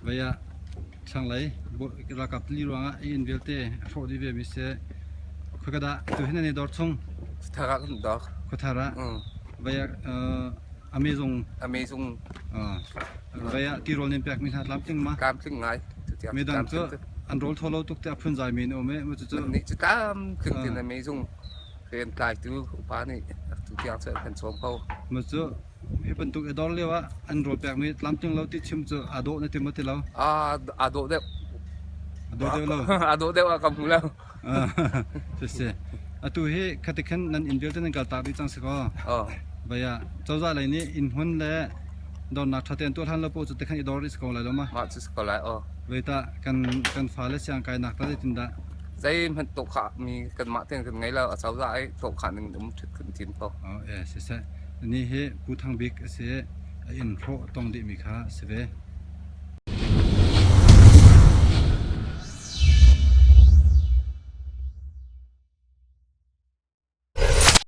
Vei ah thlanglei ralkap tili ruangah a inn vialte a hrawh dih ve mi si. Khoika dah tu hin an i dor chung? Khuathar ah kan dor. Khuathar ah. Vei ah a mezung. A mezung. Vei ah tirawl nin pek mi hna tlamtling ma? Tlamtling ngai. Midang cu an rawl thaw lo tuk te a phunzai mi an um i mu cucu. Nih cu tlamtling tin a mezung rian tlaitu upa nih tu tiang cu an kan cawm ko. Mu cu Hi bantuk i dor lio ah an rawl pekmi tlamtling lo ti chim cu aa dawh na ti maw ti lo? Aa dawh deuh. A dawh deuh lo. Aa dawh deuh ah ka hmu lo. Siseh. Atu hi khati khan nan inn vialte nan kaltak dih cang si kaw. Oh. Vai ah cozah lei nih inn hmun le dornak ṭha tein tuah hlan lo paoh cu tikhan i dor rih si ko lai lo ma? Mah cu si ko lai aw. Vei tah kan kan fale siang kainak ta zeitin dah? Zeihmanh tawhkhah mi kanmah tein kan ngei lo. Acozah i tawhkhah ning um ṭhit kan tin ko. Oh, eh, siseh. Ni hi Pu Thang Bik a si i a inn hrawh tong dihmi kha si ve.